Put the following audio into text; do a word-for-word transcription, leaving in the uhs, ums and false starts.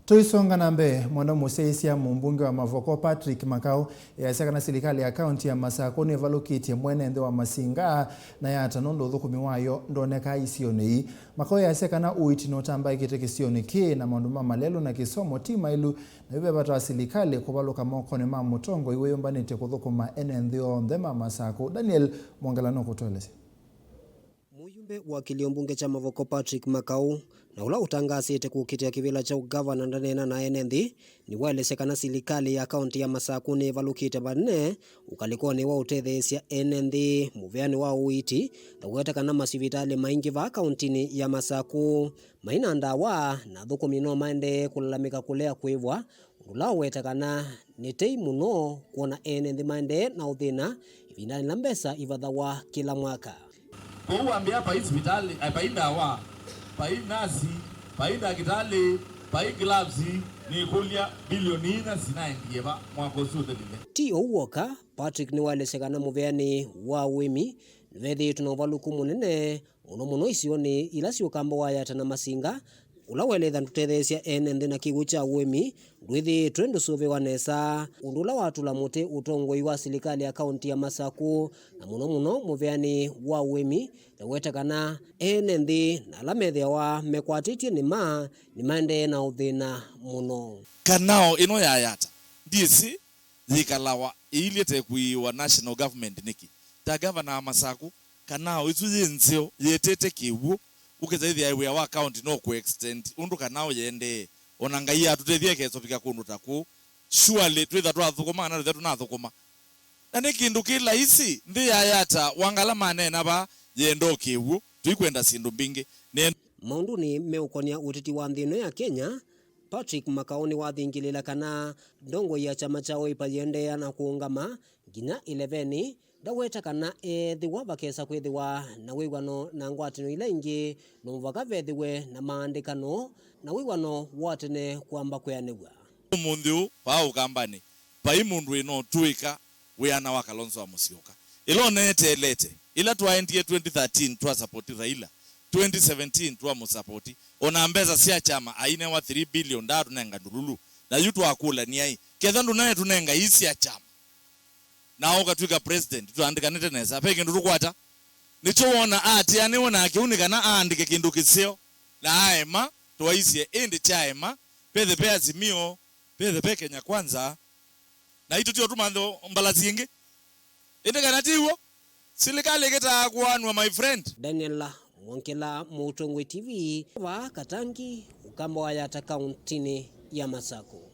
Tũisonga na mbee, mwenda mũsyaĩĩsya mũmbunge wa Mavoko Patrick Makau easya kana silikalĩ ya kaunti ya Masakũ nĩvalũkĩtye mwene nthĩ wa Masinga na yata nũndũ ũthũkũmi wayo ndonekaa isionĩ ii. Makau easya kana ũiiti nũtambaĩkĩte kĩsionĩ kĩĩ na maũndũ ma malelũ na kĩsomo ti maĩlu, na yu ve vata wa silikalĩ kũvalũka mokonĩ ma mũtongoi wĩyũmbanĩtye kũthũkũma ene nthĩ onthe ma Masakũ. Daniel Mwongela nũkũtũelesya. Mũyumbe wa kĩlio mbunge kya Mavoko Patrick Makau, na ũla ũtangaasĩte kũkitĩa kĩvĩla kya ũngavana ndaneena na ene nthĩ, nĩwaelesya kana silikalĩ ya kaunti ya Masakũ nĩĩvalũkĩte vanene ũkalĩkonĩ wa ũtetheesya ene nthĩ mũveanĩ wa ũiiti, na kũweta kana masivitalĩ maingĩ vaa kauntinĩ ya Masakũ mai na ndawa, na athũkũmi no maendee kũlalamĩka kũlea kũĩvwa, ũndũ ũla ũweta kana nĩ tei mũno kwona ene nthĩ maendee na ũthĩna ĩvindanĩ ĩla mbesa ivathawa kĩla mwaka. Kwoou wambĩa vai sivitalĩ, eh, vai ndawa, vai nasi, vai ndakĩtalĩ, vai gloves, nĩkũlya bilioni inya sinaendie va mwaka ũsu ũthelile? Ti ũu w'oka, Patrick nĩwaelesya kana mũveanĩ wa ũĩmi nĩvethĩĩtwe na ũvalũku mũnene mũno mũno isionĩ ila syĩ ũkamba wa Yata na Masinga, ũla welĩtha ndũtetheesya ene nthĩ na kĩw'ũ kya ũĩmi ndwĩthĩĩtwe ndũsũvĩwa nesa, ũndũ ũla watũla mũtĩ ũtongoi wa silikalĩ ya kaunti ya Masakũ, na mũno mũno mũveanĩ wa ũĩmi, na weta kana ene nthĩ na ala methĩawa mekwatĩtye nĩma nĩmaendee na ũthĩna mũno. Kanao ĩno ya Yata, ndyĩsĩ yĩkalawa ĩilyĩ ta ĩkuiwa national government nĩkĩ? Ta gavana wa Masakũ, kanao ĩsu yĩ nzeo yĩtĩte kĩw'ũ, ũkĩsaĩthĩa wĩa wa county no kũ extend ũndũ kanao yĩendee, ona Ngai atũtethya ĩkesovika kũndũ ta kũu. Surely twĩtha twathũkũma kana twĩtha tũnathũkũma. Na nĩ kĩndũ kĩ laisi, nthĩ ya Yata, Wangala maneena vaa, yenda o kĩw'ũ, tũikwenda syĩndũ mbingĩ. Nĩ Maũndũnĩ meũkonia ũteti wa nthĩ ĩno ya Kenya, Patrick Makau nĩwathingĩlĩĩla kana ndongoi ya kyama kya Wiper yĩendeea na kũũngama nginya ĩlevenĩ. Ndaweta kana eethĩwa vakesa kwĩthĩwa na wĩw'ano na ngwatanĩo ila ingĩ, no mũvaka vethĩwe na maandĩkano na wĩw'ano wa tene kwamba kwĩanĩw'a. Ũmũnthĩ ũũ, vaa Ũkambanĩ, vai mũndũ wĩ na ũtũĩka wĩana wa Kalonzo wa Mũsyoka. Ĩla ũneeteelete, ĩla twaendie twenty thirteen twasapoti Raila, twenty seventeen twamũsapoti, ona mbesa sya kyama ainewa three billion ndaatũnenga ndululu, na yu twakũlany'a-ĩ, ketha ndũnaetũnenga ii sya kyama, na ũkatw'ĩka president, tũtaandĩkanĩte nesa, ve kĩndũ tũkwata? Nĩkyo wona aatĩanĩwe nake ũu nĩ kana aandĩke kĩndũ kĩseo, na aema, twaisye, ĩndĩ kyaema, pethe ve Azimio, pethe ve Kenya Kwanza, na itũtio tũmanthe mbalasi ingĩ. Ĩndĩ kana ti w'o, silikalĩ ĩkĩtaa kũanw'a, my friend. Daniel Mwongela, Mũtongoi T V, vaa Katangi, Ũkamba wa Yata, kauntinĩ ya Masakũ.